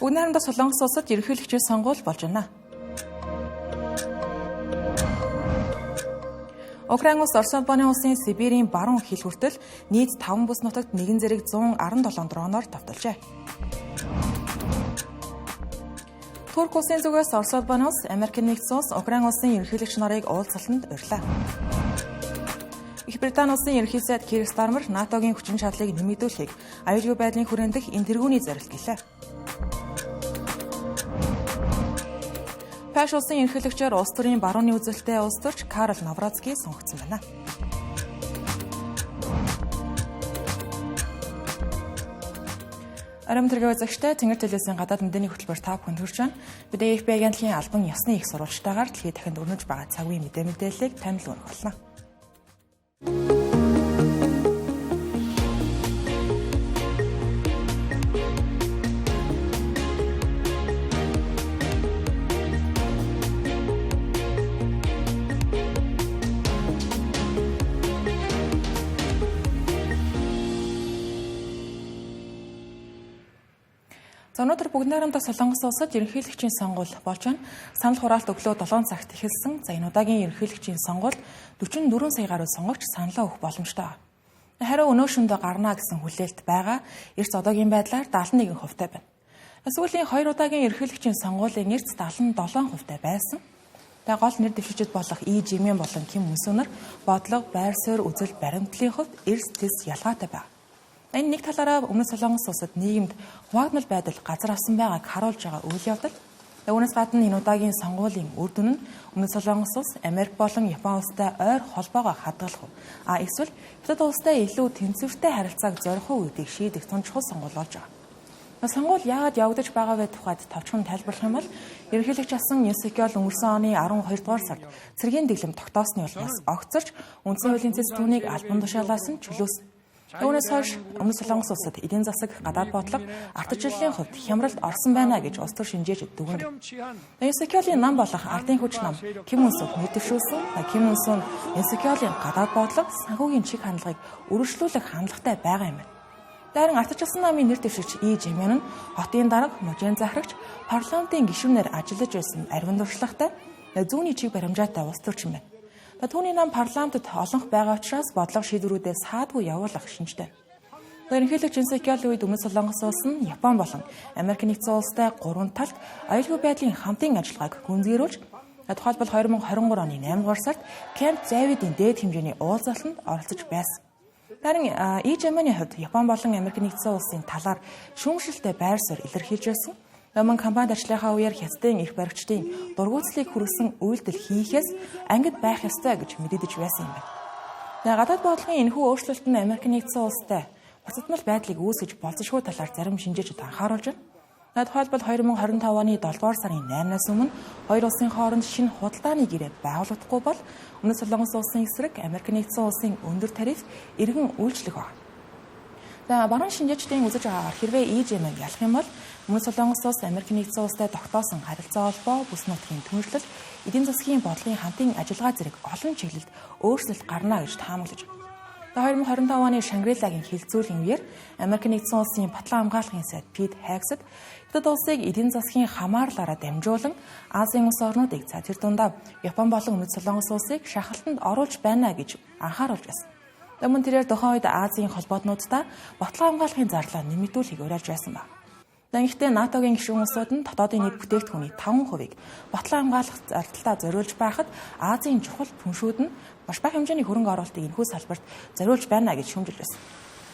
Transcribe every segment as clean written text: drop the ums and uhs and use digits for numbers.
Бүгд найрамдах Солонгос улсад ерөнхийлөгчийн сонгуул болж байна. Украин улс Орос улбаны улсын Сибирийн баруун хил хүртэл нийт 5 бүс нутагт 1,117 дроноор товтолжээ. Турк улсын зүгээс Орос улбаны улс, Америк нэгдсэн улс, Украин улсын ерөнхийлөгч нарыг уулзалтанд урьлаа. Их Британи улсын ерөнхий сайд Кир Стармер НАТО-гийн хүчин чадлыг нэмэгдүүлэхийг аюулгүй байдлын хүрээнд дэх энэ тэргүүний зорилт гэлээ. Польш улсын ерөнхийлөгчөөр улс төрийн барууны үзэлтэй улс төрч Карл Навроцкий сонгогдсон байна. Оройн тэргээ үзэгчтэй Тэнгэр телевизийн гадаад мэдээний хөтөлбөр та бүхэнд хүрч байна. Бид AFP агентлагийн албан ёсны их сурвалжтайгаар дэлхийд дахинд өрнөж байгаа цаг үеийн мэдээллийг танил өгөх болно. За өнөөдөр бүгд найрамдах Солонгос улсад ерөнхийлөгчийн сонгуул болж байна. Санал хураалт өглөө 7 цагт эхэлсэн. За энэ удаагийн ерөнхийлөгчийн сонгуульд 44 сая гаруй сонгогч саналаа өгөх боломжтой. Хариу өнөө шөндөө гарна гэсэн хүлээлт байгаа. Эрс одоогийн байдлаар 71% байна. Сүүлийн 2 удаагийн ерөнхийлөгчийн сонгуулийн эрс 77% байсан. Тэгээ гол нэр дэвшигчид болох И Жимэн болон Ким Мөнсөнөр бодлого, байр суурь, үзэл баримтлалын хувьд эрс тэс ялгаатай байна. Энэ нэг талаараа Өмнөд Солонгос улсад нийгэмд хуваагдмал байдал газар авсан байгааг харуулж байгаа үйл явдал. Үүнээс гадна энэ удаагийн сонгуулийн үр дүн нь Өмнөд Солонгос улс, Америк болон Япон улстай ойр холбоогоо хадгалах уу? А эсвэл Хятад улстай илүү тэнцвэртэй харилцааг зорих уу гэдгийг шийдэх тун чухал сонгуул болж байгаа. Сонгуул яагаад явагдаж байгаа вэ тухайд товчхон тайлбарлах юм бол ерөнхийлөгч асан Юн Сок Ёл өнгөрсөн оны 12 дугаар сард цэргийн дэглэм тогтоосны улмаас огцорч үндсэн хуулийн цэц түүнийг албан тушаалаас нь чөлөөсөн. Үүнээс хойш Өмнөд Солонгос улсад эдийн засаг, гадаад бодлого, ардчлалын хувьд хямралд орсон байна гэж улс төр шинжээж дүгнэв. Юн Сок Ёлын нам болох ардын хүч нам Ким Өн Сүг нэр дэвшүүлсэн. Ким Өн Сүн Юн Сок Ёлын гадаад бодлого, санхүүгийн чиг хандлагыг өргөжлүүлэх хандлагатай байгаа юм байна. Дайран ардчилсан намын нэр дэвшигч И Жимэн нь хотын дарга, мужийн захирагч, парламентын гишүүнээр ажиллаж байсан ариван туршлагатай зүүнний чиг баримжаатай улс төрч юм байна. Түүний нам парламентод олонх байгаа учраас бодлого шийдвэрүүдээ саадгүй явуулах шинжтэй. Ерөнхийлөгч Юн Сок Ёл үед Өмнөд Солонгос улс нь Япон болон Америк нэгдсэн улстай гурван талт аюулгүй байдлын хамтын ажиллагааг гүнзгийрүүлж тухайлбал 2023 оны 8 дугаар сард Кемп Дэвидийн дээд хэмжээний уулзалтанд оролцож байсан. Харин И Жимэний хувьд Япон болон Америк нэгдсэн улсын талаар шүүмжлэлтэй байр суурь илэрхийлж байсан. Мөн компанид ажлынхаа үеэр Хятадын эрх баригчдын дургуутслыг хүргэсэн үйлдэл хийхээс ангид байх ёстой гэж мэдэгдэж байсан юм байна. Гадаад бодлогын энэхүү өөрчлөлт нь Америк нэгдсэн улстай буцадмал байдлыг үүсгэж болзошгүй талаар зарим шинжээчид анхааруулж байна. Тухайлбал 2025 оны 7 дугаар сарын 8-наас өмнө хоёр улсын хооронд шинэ худалдааны гэрээ байгуулагдахгүй бол Өмнөд Солонгос улсын эсрэг Америк нэгдсэн улсын өндөр тариф эргэн үйлчлэх байна. За баруун шинжээчдийн үзэж байгаагаар хэрвээ И Жимэн ялах юм бол Өмнөд Солонгос улс Америк нэгдсэн улстай тогтоосон харилцаа холбоо, бүс нутгийн түншлэл, эдийн засгийн бодлогын хамтын ажиллагаа зэрэг олон чиглэлд өөрчлөлт гарна гэж таамаглаж байна. 2025 оны Шангрилагийн хилцүүлийн үеэр Америк нэгдсэн улсын батлан хамгаалахын сайд Пит Хэгсет Хятад улсыг эдийн засгийн хамаарлаараа дамжуулан Азийн улс орнуудыг за тэр дундаа Япон болон Өмнөд Солонгос улсыг шахалтанд оруулж байна гэж анхааруулж байсан. Мөн тэрээр тухайн үед Азийн холбоотнуудтай батлан хамгаалахын зарлаа нэмэгдүүлэхийг уриалж байсан ба. Гэхдээ НАТО-гийн гишүүн улсууд нь дотоодын нийт бүтээгдэхүүний 5%-ийг батлан хамгаалах зардалтай зориулж байхад Азийн чухал түншүүд нь маш бага хэмжээний хөрөнгө оруулалтыг энэхүү салбарт зориулж байна гэж шүүмжилж байсан.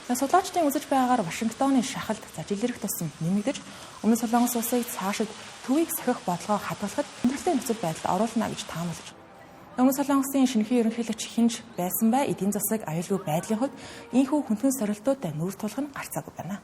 Судлаачдын үзэж байгаагаар Вашингтоны шахалт за жил ирэх тусам нэмэгдэж Өмнөд Солонгос улсыг цаашид төвийг сахих бодлогоо хадгалахад хүндрэлтэй нөхцөл байдалд оруулна гэж таамаглаж. Өмнөд Солонгосын шинэхэн ерөнхийлөгч хинж байсан бай эдийн засаг аюулгүй байдлын хувьд ийнхүү хүндхэн сорилтуудтай нүүр тулах нь гарцаагүй байна.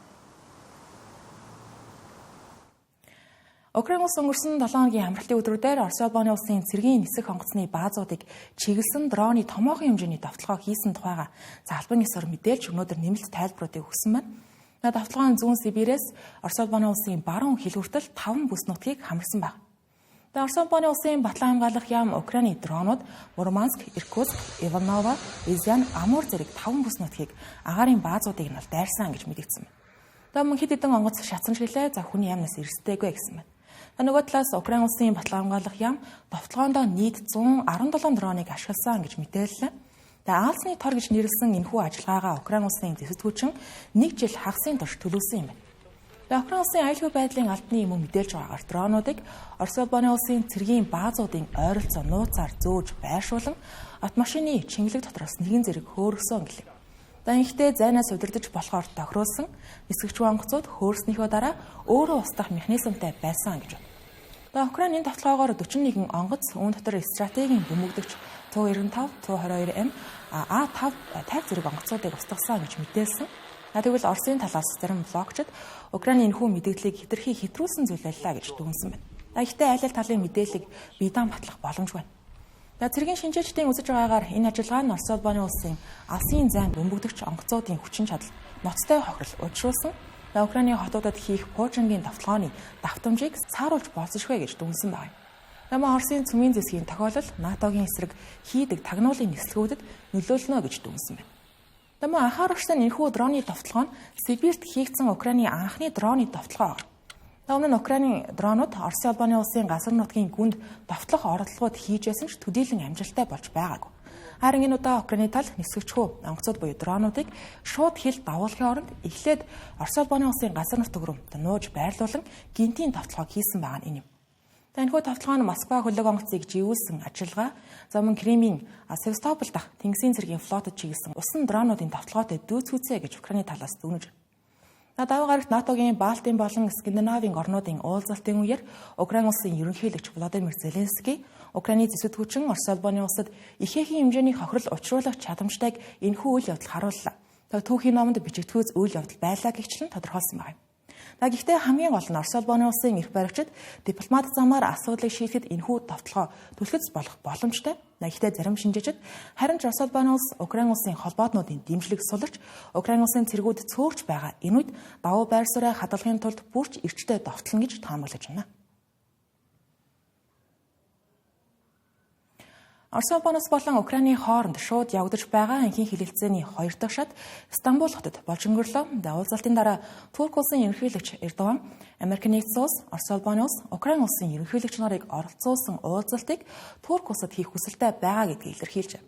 Украин улс өнгөрсөн 7 хоногийн амралтын өдрүүдээр Орос улбаны улсын цэргийн нисэх онгоцны баазуудыг чиглэсэн дроны томоохон хэмжээний довтлогоо хийсэн тухайга за албан ёсоор мэдээлж өнөөдөр нэмэлт тайлбаруудыг өгсөн байна. Довтлогоо нь зүүн Сибирээс Орос улбаны улсын баруун хил хүртэл 5 бүс нутгийг хамарсан байна. Орос улбаны улсын батлан хамгаалах яам Украины дронууд Мурманск, Иркутск, Иваново, Рязань, Амур зэрэг 5 бүс нутгийг агаарын баазуудыг нь бол дайрсан гэж мэдэгдсэн байна. За мөн хэд хэдэн онгоц шатсан шиглээ. За хүний амнаас эрсдээгүй гэсэн байна. За нөгөө талаас Украин улсын баталгаа хамгаалах яам довтлогоондоо нийт 117 дроныг ашигласан гэж мэдээллээ. За Аалзны тор гэж нэрлэсэн энэхүү ажиллагаагаа Украин улсын зэвсэгтгүүчин нэг жил хагасын турш төлөвлөсөн юм байна. За Украин улсын аюулгүй байдлын албаны мөн мэдээлж байгаагаар дронуудыг Орос улбаны улсын цэргийн баазуудын ойролцоо нууцаар зөөж байршуулан автомашины чингэлэг дотроос нэгэн зэрэг хөөргсөн гэлээ. За ингэхдээ зайнаас удирдах болохоор тохируулсан нисгэгч онгоцууд хөөрснийхөө дараа өөрөө устдах механизмтай байсан гэж байна. За Украин энэ довтлогоогоор 41 онгоц, үүн дотор стратегийн бөмбөгдөгч 195, 122М, А5 50 зэрэг онгоцуудыг устгасан гэж мэдээлсэн. Тэгвэл Оросын талаас зарим блогчид Украины энэхүү мэдээллийг хэтэрхий хэтрүүлсэн зүйл байлаа гэж дүгнсэн байна. Гэхдээ айл ал талын мэдээллийг бие даан батлах боломжгүй байна. За цэргийн шинжээчдийн үзэж байгаагаар энэ ажиллагаа нь Орос улбаны улсын алсын зайн бөмбөгдөгч онгоцуудын хүчин чадал ноцтой хохирол учруулсан. За Украины хотуудад хийх пуужингийн довтлогооны давтамжийг сааруулж болзошгүй гэж дүгнсэн байна. Намаа Оросын цөмийн зэсгийн тохиолдол НАТОгийн эсрэг хийдэг тагнуулын нислэгүүдэд нөлөөлнө гэж дүгнсэн байна. Намаа анхааруулсан энэхүү дроны довтлогоо нь Сибирт хийгдсэн Украины анхны дроны довтлогоо. Өмнө нь Украины дронууд Оросын улбаны улсын газар нутгийн гүнд довтлох оролдлогууд хийж байсан ч төдийлөн амжилттай болж байгаагүй. Харин энэ удаа Украины тал нисгэгчхүү онгоцууд буюу дронуудыг шууд хил дагуулахын оронд эхлээд Оросын улбаны улсын газар нутаг руу нууж байрлуулан гинтийн довтлогоог хийсэн байгаа нь энэ юм. За энэхүү довтлогоо нь Москва хөлөг онгоцыг живүүлсэн ажиллагаа, за мөн Кремийн Севастополь дахь тэнгисийн цэргийн флотод чиглэсэн усан дронуудын довтлогоотой дүйцэхүйцээ гэж Украины талаас дүгнэж байна. Даваа гарагт НАТОгийн Балтийн болон Скандинавийн орнуудын уулзалтын үеэр Украин улсын ерөнхийлөгч Владимир Зеленский Украины зэвсэгтгүүчин Орос улбаны улсад ихээхэн хэмжээний хохирол учруулах чадамжтайг энэхүү үйл явдал харууллаа. Түүхийн номонд бичигдэхүйц үйл явдал байлаа гэгчлэн тодорхойлсон байна. За гэхдээ хамгийн гол нь Орос улбаны улсын эрх баригчид дипломат замаар асуудлыг шийдэхэд энэхүү довтлогоо түлхэц болох боломжтой. Гэхдээ зарим шинжээчид харин ч Орос улбаны улс Украин улсын холбоотнуудын дэмжлэг суларч Украин улсын цэргүүд цөөрч байгаа энэ үед давуу байр сууриа хадгалахын тулд бүрч эрчтэй довтлоно гэж таамаглаж байна. Орос улбанаас болон Украины хооронд шууд явагдаж байгаа анхийн хэлэлцээний хоёр дахь шат Стамбул хотод болж өнгөрлөө. Уулзалтын дараа Турк улсын ерөнхийлөгч Эрдоган, Америк нэгдсэн улс, Орос улбаны улс, Украин улсын ерөнхийлөгч нарыг оролцуулсан уулзалтыг Турк улсад хийх хүсэлтэй байгаа гэдгийг илэрхийлжээ.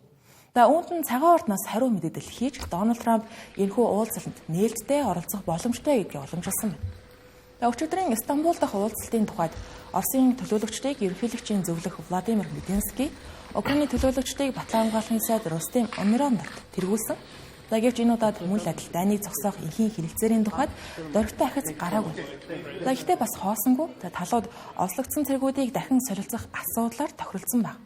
За үүнд нь цагаан ордноос хариу мэдээлэл хийж Дональд Трамп энэхүү уулзалтанд нээлттэй оролцох боломжтой гэдгийг уламжилсан байна. Өчигдрийн Стамбул дахь уулзалтын тухайд Оросын төлөөлөгчдийг ерөнхийлөгчийн зөвлөх Владимир Мединский, Украины төлөөлөгчдийг батлан хамгаалахын сайд Рустем Умеров нарт тэргүүлсэн. За гэвч энэ удаад мөн л адил дайныг зогсоох энхийн хэлэлцээрийн тухайд доригтой ахиц гараагүй. За гэхдээ бас хоосонгүй. За талууд ослогдсон цэргүүдийг дахин солилцох асуудлаар тохиролцсон баг.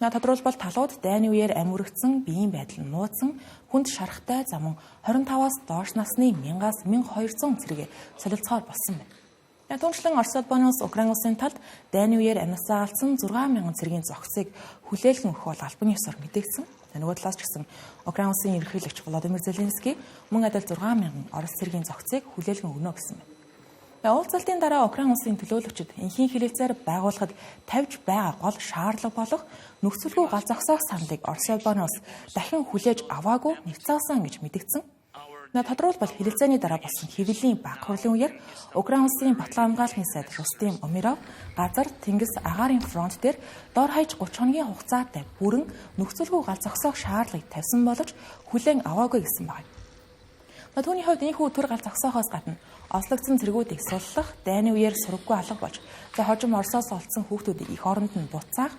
Тодруулбал талууд дайны үеэр амь үргэцсэн, биеийн байдал нь муудсан, хүнд шарахтай за мөн 25-аас доош насны 1000-аас 1200 цэргээ солилцохоор болсон байна. Түүнчлэн Орос улбаны улс Украин улсын талд дайны үеэр амьсаа алдсан 6000 цэргийн зохицыг хүлээлгэн өгөх бол албан ёсоор мэдэгдсэн. Нөгөө талаас ч гэсэн Украин улсын ерөнхийлөгч Владимир Зеленский мөн адил 6000 Орос цэргийн зохицыг хүлээлгэн өгнө гэсэн байна. Уулзалтын дараа Украин улсын төлөөлөгчид энхийн хэлэлцээр байгуулахад тавьж байгаа гол шаардлага болох нөхцөлгүй гал зогсоох саналыг Орос улбаны улс дахин хүлээж аваагүй нэгцаасан гэж мэдэгдсэн. Тодруулбал хэлэлцээний дараа болсон хэвлэлийн бага хурлын үеэр Украин улсын батлан хамгаалахын сайд Рустем Умеров газар тэнгис агаарын фронт дээр дор хаяж 30 хоногийн хугацаатай бүрэн нөхцөлгүй гал зогсоох шаардлагыг тавьсан боловч хүлээн аваагүй гэсэн байна. Түүний хувьд энэхүү төр гал зогсоохоос гадна ослогдсон цэргүүдийг суллах, дайны үеэр сураггүй алга болж, за хожим Оросоос олдсон хүүхдүүдийг эх оронд нь буцаах,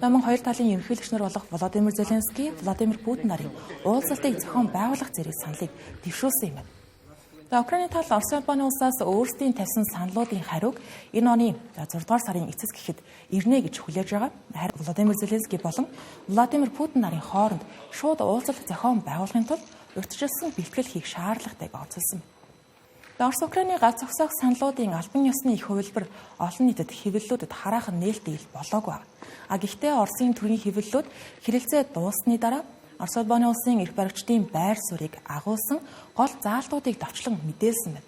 мөн хоёр талын ерөнхийлөгч нар болох Владимир Зеленский, Владимир Путин нарын уулзалтыг зохион байгуулах зэрэг саналыг дэвшүүлсэн юм байна. За Украины тал Орос улбаны улсаас өөрсдийн тавьсан саналуудын хариуг энэ оны 6 дугаар сарын эцэс гэхэд ирнэ гэж хүлээж байгаа. Харин Владимир Зеленский болон Владимир Путин нарын хооронд шууд уулзалт зохион байгуулахын тулд урьдчилсан бэлтгэл хийх шаардлагатайг онцолсон. Орос Украины гал зогсоох саналуудын албан ёсны их хувилбар олон нийтэд хэвлэлүүдэд хараахан нээлттэй ил болоогүй. А гэхдээ Оросын төрийн хэвлэлүүд хэрэлцээ дууссаны дараа Орос улбаны улсын эрх баригчдын байр суурийг агуулсан гол заалтуудыг товчлон мэдээлсэн байна.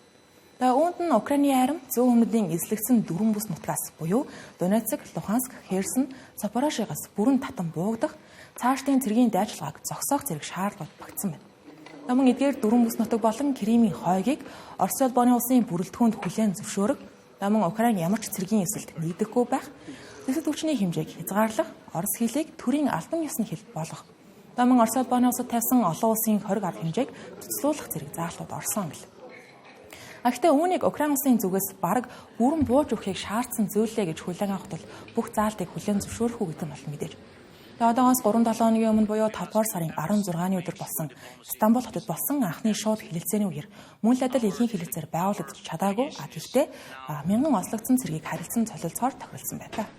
За үүнд нь Украины арим зүүн өмнөдийн эзлэгдсэн дөрвөн бүс нутгаас буюу Донецк, Луганск, Херсон, Запорожьегоос бүрэн татан буугдах, цаашдын цэргийн дайчилгааг зогсоох зэрэг шаардлагууд багтсан байна. Мөн эдгээр дөрвөн бүс нутаг болон Кримийн хойгийг Орос улбаны улсын бүрэлдэхүүнд хүлээн зөвшөөрөх, мөн Украин ямар ч цэргийн эсэлд нэгдэхгүй байх, зэсэд хүчний хэмжээг хязгаарлах, Орос хэлийг төрийн албан ёсны хэл болгох. Мөн Орос улбаны улсад тавьсан олон улсын хориг арга хэмжээг цуцлуулах зэрэг заалтууд орсон гэлээ. Гэхдээ үүнийг Украин улсын зүгээс бараг бүрэн бууж өгөхийг шаардсан зүйлээ гэж хүлээн авах тул бүх заалтыг хүлээн зөвшөөрөх үү гэдэг нь бол мэдээж. Одоогоос 3-7 хоногийн өмнө буюу 5 дугаар сарын 16-ны өдөр болсон Стамбул хотод болсон анхны шууд хэлэлцээний үеэр мөн л адил ихэнх хэлэлцээр байгуулагдаж чадаагүй. Гэхдээ мянган ослогдсон цэргийг харилцан цолилцохоор тохиролцсон байлаа.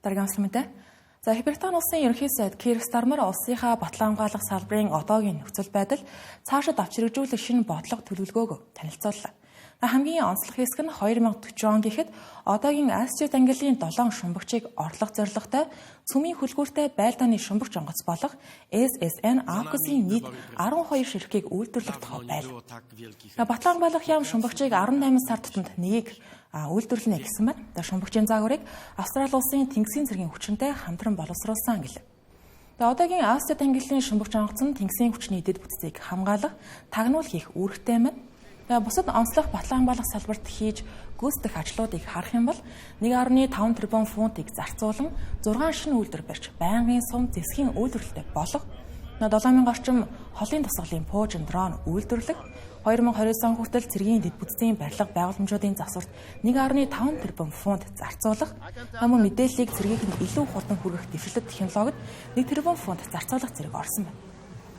Дараагийн онцлог мэдээ. За, Их Британи улсын ерөнхий сайд Кир Стармер улсынхаа батлан хамгаалах салбарын одоогийн нөхцөл байдал цаашид авч хэрэгжүүлэх шинэ бодлого төлөвлөгөөг танилцууллаа. Хамгийн онцлог хэсэг нь 2040 он гэхэд одоогийн Асчид ангиллын 7 шумбагчийг орлох зорилготой цөмийн хүлгүүртэй байлдааны шумбагч онгоц болох SSN AUKUS-ийн нийт 12 ширхгийг үйлдвэрлэх тухай байл. Батлан хамгаалах яам шумбагчийг 18 сар тутамд нэгийг үйлдвэрлэнэ гэсэн байна. Шумбагчийн загварыг Австрали улсын тэнгисийн цэргийн хүчинтэй хамтран боловсруулсан гэлээ. Одоогийн Асчид ангиллын шумбагч онгоц нь тэнгисийн хүчний дэд бүтцийг хамгаалах, тагнуул хийх үүрэгтэй байна. Бусад онцлог батлан хамгаалах салбарт хийж гүйцэтгэх ажлуудыг харах юм бол 1.5 тэрбум фунтыг зарцуулан 6 шинэ үйлдвэр барьж байнгын сум зэвсгийн үйлдвэрлэлтэй болох, 7000 орчим холын тусгалын пуужин дрон үйлдвэрлэх, 2029 он хүртэл цэргийн дэд бүтцийн барилга байгууламжуудын засварт 1.5 тэрбум фунт зарцуулах, мөн мэдээллийг цэргийнхэнд илүү хурдан хүргэх дэвшлэлт технологид 1 тэрбум фунт зарцуулах зэрэг орсон байна.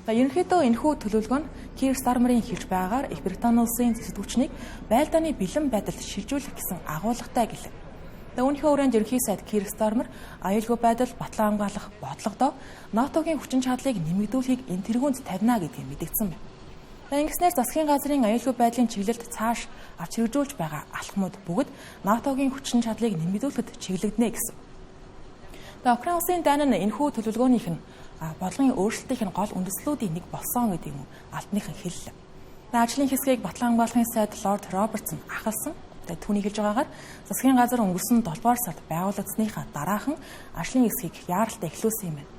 Ерөнхийдөө энэхүү төлөвлөгөө нь Кир Стармерийн хэлж байгаагаар Их Британи улсын зэсэд хүчнийг байлдааны бэлэн байдалд шилжүүлэх гэсэн агуулгатай гэлээ. Үүнийхээ хүрээнд ерөнхий сайд Кир Стармер аюулгүй байдал батлан хамгаалах бодлогодоо НАТО-гийн хүчин чадлыг нэмэгдүүлэхийг энэ тэргуунд тавина гэдгийг мэдэгдсэн байна. Ингэснээр засгийн газрын аюулгүй байдлын чиглэлд цааш авч хэрэгжүүлж байгаа алхмууд бүгд НАТО-гийн хүчин чадлыг нэмэгдүүлэхэд чиглэгдэнэ гэсэн. Украин улсын дайн нь энэхүү төлөвлөгөөнийх нь бодлогын өөрчлөлтийн гол үндэслүүдийн нэг болсон гэдэг юм албаныхан хэллээ. Ажлын хэсгийг батлан хамгаалахын сайд Лорд Робертсон ахалсан. Түүний хэлж байгаагаар засгийн газар өнгөрсөн 7 дугаар сард байгуулагдсныхаа дараахан ажлын хэсгийг яаралтай эхлүүлсэн юм байна.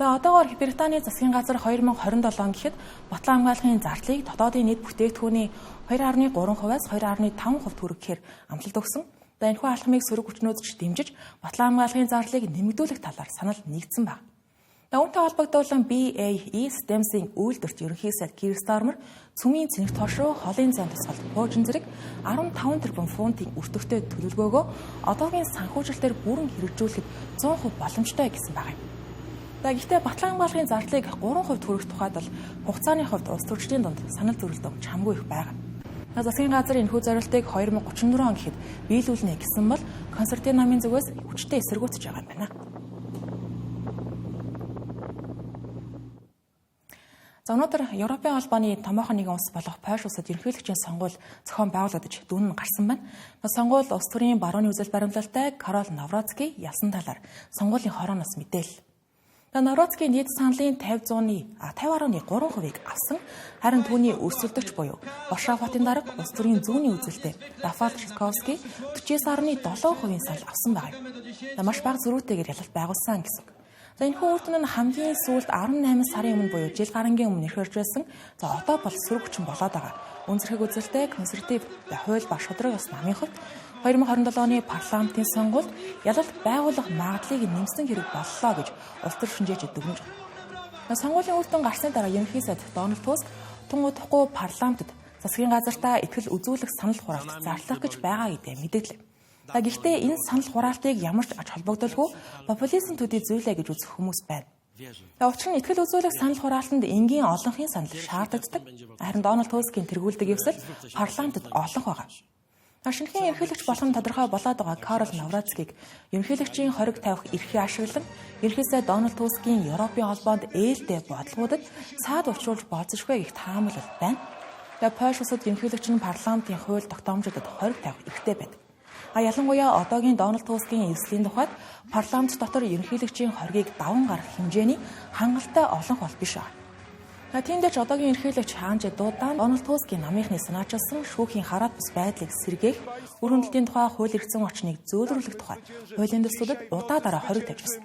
Одоогоор Британий засгийн газар 2027 он гэхэд батлан хамгаалахын зардлыг дотоодын нийт бүтээгдэхүүний 2.3%-аас 2.5% хүргэхээр амлалт өгсөн. Энэхүү алхмыг сөрөг хүчнүүд ч дэмжиж батлан хамгаалахын зардлыг нэмэгдүүлэх талаар санал нэгдсэн байна. Үүнтэй холбогдуулан BAE Systems-ийн үйлдвэрт ерөнхий сайд Кир Стармер цөмийн цэнэгт хошуу холын зайн тусгалд пуужин зэрэг 15 тэрбум фунтын өртөгтэй төлөвлөгөөгөө одоогийн санхүүжилтээр бүрэн хэрэгжүүлэхэд 100% боломжтой гэсэн байгаа юм. Гэхдээ батлан хамгаалахын зардлыг 3% хүргэх тухайд бол хугацааны хувьд улс төрчдийн дунд санал зөрөлдөөн чамгүй их байгаа. Засгийн газар энэхүү зорилтыг 2034 он гэхэд биелүүлнэ гэсэн бол консерватив намын зүгээс хүчтэй эсэргүүцэж байгаа юм байна. За, өнөөдөр Европын холбооны томоохон нэгэн улс болох Польш улсад ерөнхийлөгчийн сонгуул зохион байгуулагдаж дүн нь гарсан байна. Сонгуул улс төрийн барууны үзэл баримтлалтай Карол Навроцкий ялсан талаар сонгуулийн хорооноос мэдээлэл. Навроцкий нийт саналын 50.3%-ийг авсан. Харин түүний өрсөлдөгч буюу Варшава хотын дарга улс төрийн зүүнний үзэлтэй Рафал Трасковский 49.7% санал авсан байна. Маш бага зөрүүтэйгээр ялалт байгуулсан гэсэн. За, энэхүү үр дүн нь хамгийн сүүлд 18 сарын өмнө буюу жил гарангийн өмнө эрх байсан. За, одоо бол сөрөг хүчин болоод байгаа. Үн зэрэг үзэлтэй консерватив хууль ба шударга ёс намын хувьд 2027 оны парламентын сонгуульд ялалт байгуулах магадлалыг нэмсэн хэрэг боллоо гэж улс төр шинжээчид дүгнэж байна. Сонгуулийн үр дүн гарсны дараа ерөнхий сайд Дональд Туск тун удахгүй парламентд засгийн газартаа итгэл үзүүлэх санал хураалт зарлах гэж байгаа гэдгээ мэдээллээ. Гэхдээ энэ санал хураалтыг ямар ч ач холбогдолгүй популизм төдий зүйлээ гэж үзэх хүмүүс байна. Учир нь итгэл үзүүлэх санал хураалтанд энгийн олонхын санал шаардлагатай. Харин Дональд Тускийн тэргүүлдэг ёсол парламентд олонх байгаа. Шинэхэн ерөнхийлөгч болох нь тодорхой болоод байгаа Карол Навроцкийг ерөнхийлөгчийн хориг тавих эрхийг ашиглан ерөнхий сайд Дональд Тускийн Европын холбоонд ээлтэй бодлогуудад саад учруулж болзошгүй гэх таамаглал байна. Польш улсад ерөнхийлөгч нь парламентын хууль тогтоомжуудад хориг тавих эрхтэй байдаг. Ялангуяа одоогийн Дональд Тускийн эвслийн тухайд парламент дотор ерөнхийлөгчийн хоргийг даван гаргах хэмжээний хангалттай олонх бол биш байна. Тийм ч одоогийн ерөнхийлөгч Анжей Дуда Дональд Тускийн намынхны санаачилсан шүүхийн хараат бус байдлыг сэргээх, үр хөндөлтийн тухай хууль эрх зүйн орчныг зөөлрүүлэх тухай хуулийн төслүүдэд удаа дараа хориг тавьж байсан.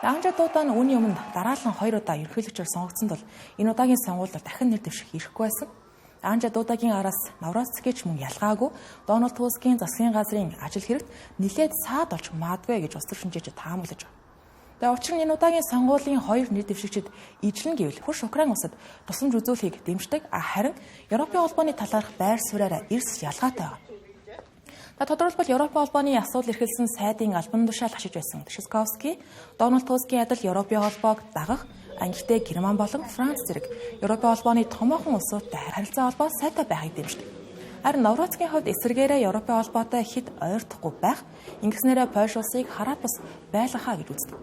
Анжа Дуда нь үүний өмнө дараалан 2 удаа ерөнхийлөгчөөр сонгогдсон тул энэ удаагийн сонгуульд дахин нэр дэвших эрхгүй байсан. Анжа Дудагийн араас Навроцкий ч мөн ялгаагүй Дональд Тускийн засгийн газрын ажил хэрэгт нэлээд саад болж магадгүй гэж улс төр шинжээчид таамаглаж байна. Тэгээ учир нь энэ удаагийн сонгуулийн хоёр нэр дэвшигчид ижлэн гэвэл хөрш Украин улсад тусламж үзүүлэхийг дэмждэг, харин Европын холбооны талаарх байр суурьаараа эрс ялгаатай байна. Тодорхойлбол Европын холбооны асуудал эрхэлсэн сайдын албан тушаал хашиж байсан Тшисковский Дональд Тускийн адил Европын холбоог дагах, ангитай Герман болон Франц зэрэг Европын холбооны томоохон улсуудтай харилцаа холбоо сайтай байхыг дэмждэг. Харин Навроцкийн хувьд эсвэргээрээ Европын холбоотой хэд ойртохгүй байх, ингэснээрээ Польш улсыг хараад бус байлгахаа гэж үздэг.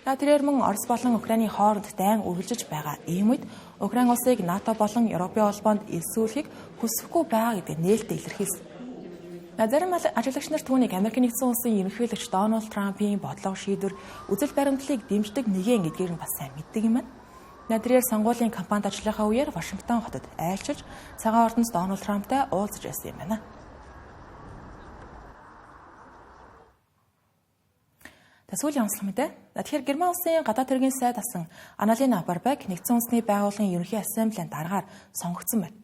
Тэрээр мөн Орос болон Украины хооронд дайн үргэлжиж байгаа ийм үед Украин улсыг НАТО болон Европын холбоонд элсүүлэхийг хүсэхгүй байгаа гэдэг нээлттэй илэрхийлсэн. Зарим ажиглагч нар түүнийг Америк нэгдсэн улсын ерөнхийлөгч Дональд Трампын бодлого шийдвэр үзэл баримтлалыг дэмждэг нэгэн гэдгээр нь бас сайн мэддэг юм байна. Тэрээр сонгуулийн кампанит ажлынхаа үеэр Вашингтон хотод айлчилж цагаан ордонд Дональд Трамптай уулзаж байсан юм байна. Сүүлийн онцлог мэдээ. Тэгэхээр Герман улсын гадаад хэргийн сайд асан Аналина Барбек нэгдсэн үндэсний байгууллагын ерөнхий ассамблеийн даргаар сонгогдсон байна.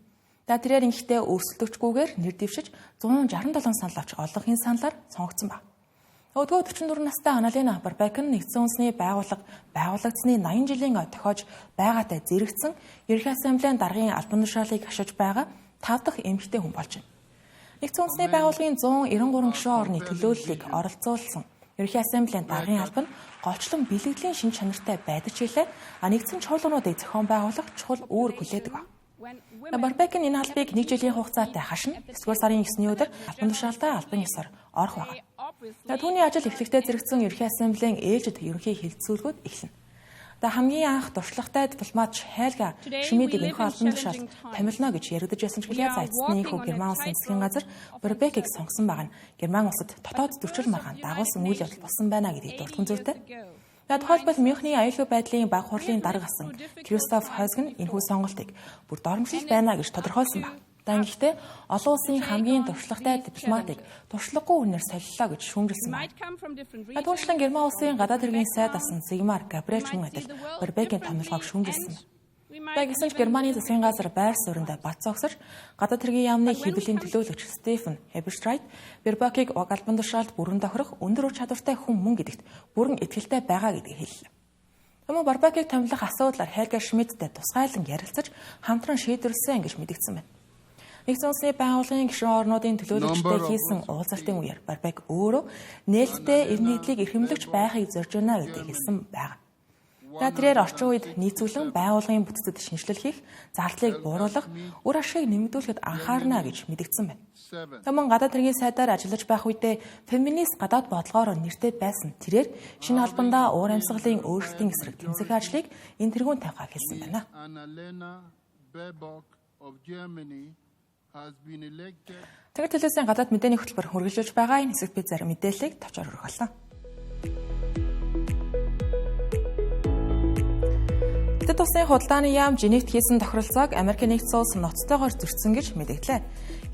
Тэрээр ингэхдээ өрсөлдөгчгүйгээр нэр дэвшиж 167 санал авч олонхын саналаар сонгогдсон баг. Өдгөө 44 настай Аналина Барбек нь нэгдсэн үндэсний байгууллага байгуулагдсны 80 жилийн тохиож байгаатай зэрэгцэн ерөнхий ассамблеийн даргын албан тушаалыг хашиж байгаа 5 дахь эмэгтэй хүн болж байна. Нэгдсэн үндэсний байгууллагын 193 гишүүн орны төлөөллийг оролцуулсан ерөнхий ассамблеийн даргын алба нь голчлон бэлгэдлийн шинж чанартай байдаг ч хэлээ. Нэгдсэн чуулгануудыг зохион байгуулах чухал үүрэг хүлээдэг баг. Барбек нь энэ албыг 1 жилийн хугацаатай хашна. 9-р сарын 9-ний өдөр албан тушаалдаа албан ёсоор орох байгаа. Түүний ажил эхлэхдээ зэрэгцэн ерөнхий ассамблеийн ээлжид ерөнхий хэлэлцүүлгүүд эхэлнэ. Хамгийн анх туршлагатай дипломат Хельга Шмидийг энэхүү албан тушаалд томилно гэж яригдаж байсан ч гэлээ. За эцэст нь энэхүү Герман улсын засгийн газар Барбекийг сонгосон байгаа нь Герман улсад дотоод зөрчил маргаан дагуулсан үйл явдал болсон байна гэдгийг дурдсан зүйтэй. Тухайлбал Мюнхний аюулгүй байдлын баг хурлын дарга асан Кристоф Хойсг нь энэхүү сонголтыг бүр доромжлол байна гэж тодорхойлсон баг. Гэхдээ олон улсын хамгийн туршлагатай дипломатыг туршлагагүй үнээр солилцлоо гэж шүүмжилсэн байна. Түүнчлэн Герман улсын гадаад хэргийн сайд асан Зигмар Габриэль мөн адил Барбекийн томилгоог шүүмжилсэн байна. Гэсэн ч Германы засгийн газар байр сууриндаа бат зогсож гадаад хэргийн яамны хэвлэлийн төлөөлөгч Стефен Хеберстрайт Бербакийг уг албан тушаалд бүрэн тохирох өндөр ур чадвартай хүн мөн гэдэгт бүрэн итгэлтэй байгаа гэдгийг хэллээ. Тэмүү Барбакийг томилох асуудлаар Хельга Шмидттэй тусгайлан ярилцаж хамтран шийдвэрлэсэн гэж мэдэгдсэн байна. Нэгдсэн улсны байгууллагын гишүүн орнуудын төлөөлөгчтэй хийсэн уулзалтын үеэр Барбек өөрөө нээлттэй эрх мэдлийг эрхэмлэгч байхыг зорж байна гэдгийг хэлсэн байгаа. Тэрээр орчин үед нийцүүлэн байгууллагын бүтцэд шинжилэл хийх, зардлыг бууруулах, үр ашгийг нэмэгдүүлэхэд анхаарна гэж мэдэгдсэн байна. Тэмэн гадаад хэргийн сайдаар ажиллаж байх үедээ феминист гадаад бодлогоор нэртэй байсан. Тэрээр шинэ албандаа уур амьсгалын өөрчлөлтийн эсрэг тэмцэх ажлыг энэ тэргүүн тавихаа хэлсэн байна. Тэгэр төлөөсөн гадаад мэдээний хөтөлбөр үргэлжлүүлж байгаа. Энэ хэсэгт би зарим мэдээллийг товчоор өргөх болно. Хятад улсын худалдааны яам Женевт хийсэн тохиролцоог Америк нэгдсэн улс ноцтойгоор зөрчсөн гэж мэдэгдлээ.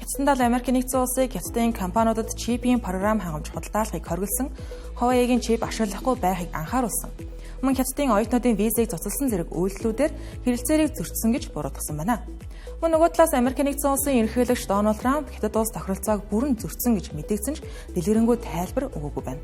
Хятадын дал Америк нэгдсэн улсыг Хятадын компаниудад чипийн програм хангамж худалдаалахыг хориглосон, Huawei-гийн чип ашиглахгүй байхыг анхааруулсан. Мөн Хятадын оюутнуудын визийг цуцалсан зэрэг үйлдэлүүдээр хэрэгцээг зөрчсөн гэж буруутгасан байна. Мөн нөгөө талаас Америк нэгдсэн улсын ерөнхийлөгч Дональд Трамп Хятад улс тохиролцоог бүрэн зөрчсөн гэж мэдэгдсэн ч дэлгэрэнгүй тайлбар өгөөгүй байна.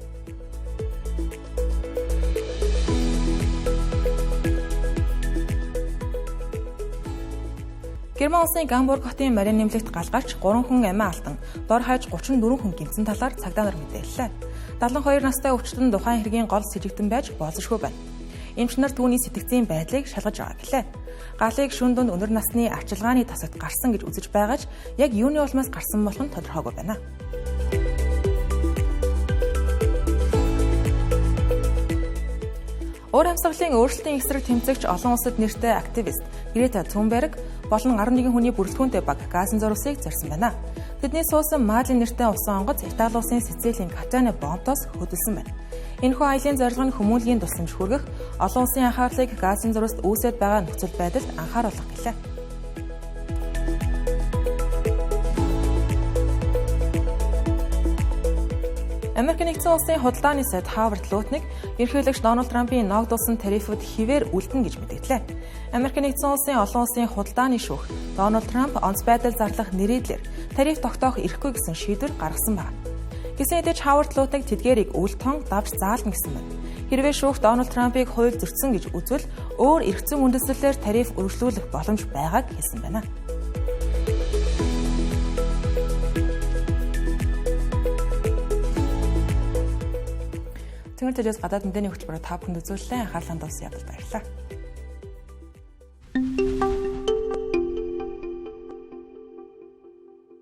Герман улсын Гамбург хотын марийн нэмлэгт гал гарч 3 хүн амиа алдан, дор хаяж 34 хүн гэмтсэн талаар цагдаа нар мэдээллээ. 72 настай өвчтөн тухайн хэргийн гол сэжигтэн байж болзошгүй байна. Эмч нар түүний сэтгцийн байдлыг шалгаж байгаа гэлээ. Галыг шүн дунд өндөр насны арчилгааны тасагт гарсан гэж үзэж байгаа ч яг юуны улмаас гарсан болох нь тодорхойгүй байна. Уур амьсгалын өөрчлөлтийн эсрэг тэмцэгч олон улсад нэртэй активист Грета Тунберг болон 11 хүний бүрэлдэхүүнтэй баг газын зурвасыг зорьсон байна. Тэдний суусан Мали нэртэй усан онгоц Итали улсын Сицилийн Катане бомбоос хөдөлсөн байна. Энэхүү аялын зорилго нь хүмүүнлэгийн тусламж хүргэх, олон улсын анхаарлыг газын зурваст үүсээд байгаа нөхцөл байдалд анхааруулах гэлээ. Америк нэгдсэн улсын худалдааны сайд Хавард Лутник ерөнхийлөгч Дональд Трампын ногдуулсан тарифууд хിവэр үлдэнэ гэж мэдгдлээ. Америк нэгдсэн улсын олон улсын худалдааны шүүх Дональд Трамп онц байдал зарлах нэрийдлэр тариф тогтоох эрхгүй гэсэн шийдвэр гаргасан байна. Гэсэн хэдий ч Хавард Лутник тэдгээрийг үл тон давж заална гэсэн байна. Хэрвээ шүүх Дональд Трампыг хууль зөрчсөн гэж үзвэл өөр эрх зүйн үндэслэлээр тариф үргэлжлүүлэх боломж байгааг хэлсэн байна. Тэнгэр төлөөс гадаад мэдээний хөтөлбөрөөр та бүхэнд үзүүллээ. Анхаарлаа хандуулсан ядалд баярлалаа.